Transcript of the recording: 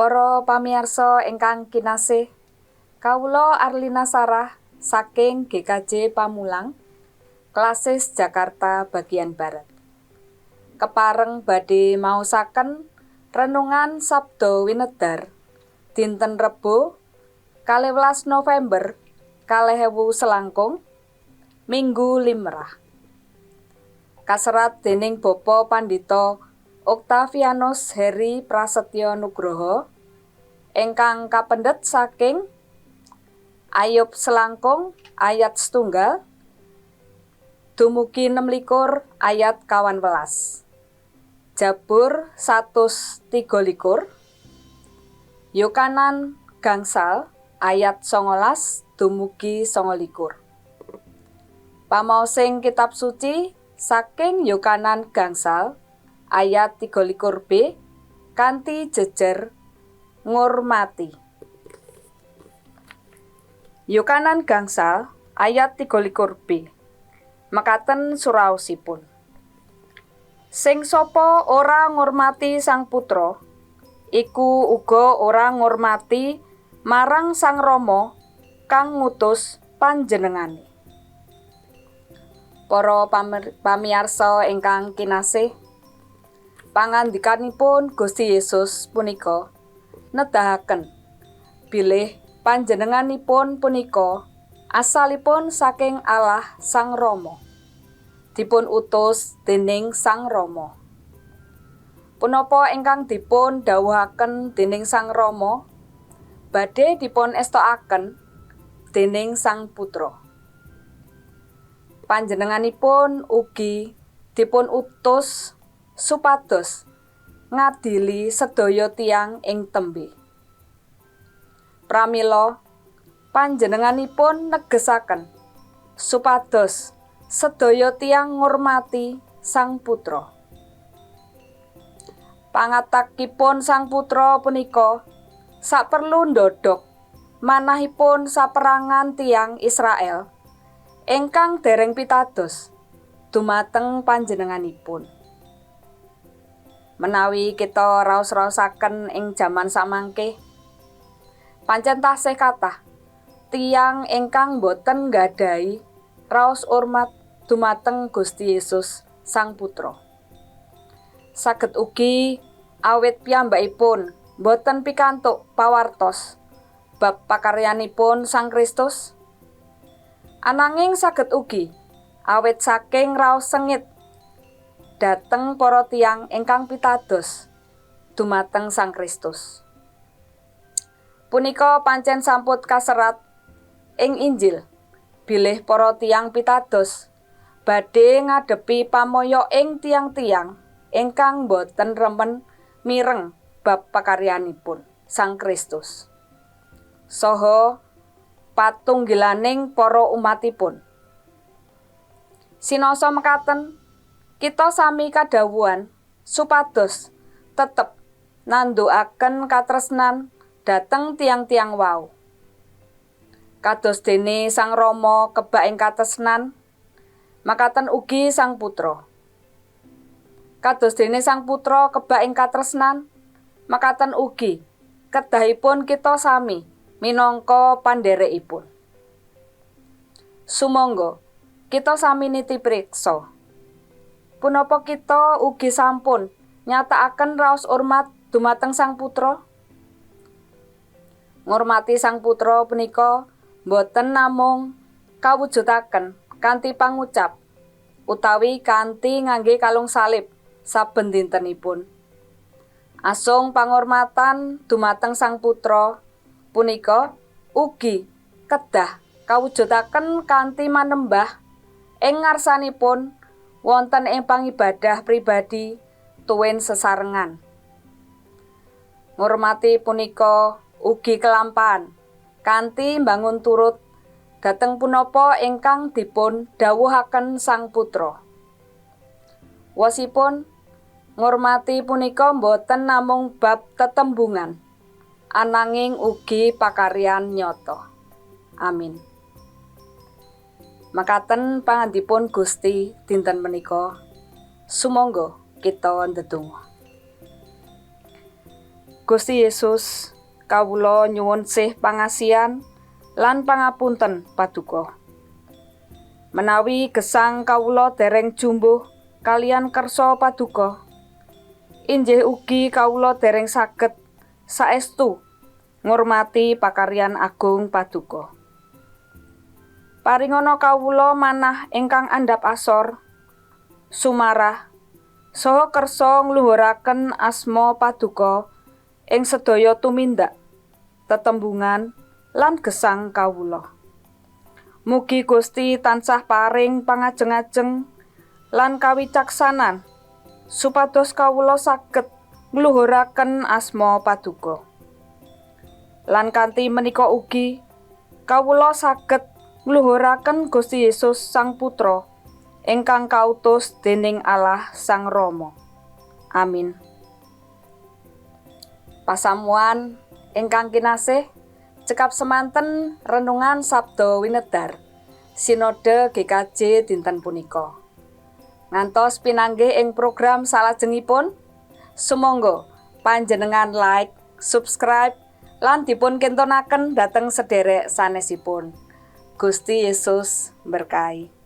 Para pamirsa ingkang kinasih, kawula Arlina Sarah saking GKJ Pamulang, Klasis Jakarta bagian Barat. Kepareng badhe maosaken renungan Sabda Winedar dinten Rebo 12 November 2021, Minggu Limrah. Kaserat dening Bapak Pandita Oktavianus Heri Prasetyo Nugroho ingkang kapendhet saking Ayub selangkung ayat 1 dumugi 26 ayat 18. Jabur 123, Yokanan gangsal ayat 19 dumugi 29. Pamaosing kitab suci saking Yokanan gangsal ayat 23b kanthi jejer ngurmati. Yokanan gangsal ayat 23b. Mekaten suraosipun. Sing sapa ora ngurmati Sang Putra, iku uga ora ngurmati marang Sang Rama kang ngutus panjenengane. Para pamiyarsa ingkang kinasih, pangandikanipun Gusti Yesus punika nedahaken bilih panjenenganipun punika asalipun saking Allah Sang Rama, dipun utus dening Sang Rama. Punapa ingkang dipun dawuhaken dening Sang Rama badhe dipun estokaken dening Sang Putra. Panjenenganipun ugi dipun utus supados ngadili sedaya tiyang ing tembe. Pramila panjenenganipun negesaken supados sedaya tiyang ngurmati Sang Putra. Pangatakipun Sang Putra punika saperlu ndodhok manahipun saperangan tiyang Israel ingkang dereng pitados dumateng panjenenganipun. Menawi kita raos-raosaken ing jaman samangke, pancen tasih kathah tiyang ingkang boten nggadahi raos urmat dumateng Gusti Yesus Sang Putra. Saged ugi awit piyambakipun boten pikantuk pawartos bab pakaryanipun Sang Kristus. Ananging saged ugi awit saking raos sengit dhateng para tiyang ingkang pitados dumateng Sang Kristus. Punika pancen sampun kaserat ing Injil bilih para tiyang pitados badhe ngadepi pamoyo ing tiyang-tiyang ingkang boten remen mireng bab pakaryanipun Sang Kristus saha patunggilaning para umatipun. Sinaosa mekaten, kita sami kadhawuhan supados tetep nandukaken katresnan dhateng tiyang-tiyang wau. Kados dene Sang Rama kebak ing katresnan, makaten ugi Sang Putra. Kados dene Sang Putra kebak ing katresnan, makaten ugi kedahipun kita sami minangka pandherekipun. Sumangga kita sami niti priksa. Punapa kita ugi sampun nyatakaken raos urmat dumateng Sang Putra? Ngurmati Sang Putra punika boten namung kawujudaken kanthi pangucap utawi kanthi ngangge kalung salib saben dintenipun. Asung pangurmatan dumateng Sang Putra punika ugi kedah kawujudaken kanthi manembah ing ngarsanipun wonten ing pangibadah pribadi tuwin sesarengan. Ngurmati punika ugi kelampahan kanthi mbangun turut dhateng punapa ingkang dipun dawuhaken Sang Putra. Wosipun ngurmati punika boten namung bab tetembungan, ananging ugi pakaryan nyata. Amin. Makaten pangandipun Gusti dinten menika. Sumangga kita ndedonga. Gusti Yesus, kawula nyuwun sih pangasihan lan pangapunten Paduka. Menawi gesang kawula dereng jumbuh kaliyan kersa Paduka, injih ugi kawula dereng saged saestu ngurmati pakaryan agung Paduka. Paringana kawula manah ingkang andhap asor, sumarah, saha kersa ngluhuraken asma Paduka ing sedaya tumindak, tetembungan lan gesang kawula. Mugi Gusti tansah paring pangajeng-ajeng lan kawicaksanan supados kawula saged ngluhuraken asma Paduka. Lan kanthi menika ugi kawula saged ngluhuraken Gusti Yesus Sang Putra ingkang kautus dening Allah Sang Rama. Amin. Pasamuan ingkang kinasih, cekap semanten renungan Sabda Winedar Sinode GKJ dinten punika. Ngantos pinanggih ing program salajengipun, sumangga panjenengan like, subscribe, lan dipun kintonaken dhateng sederek sanesipun. Gusti Yesus berkahi.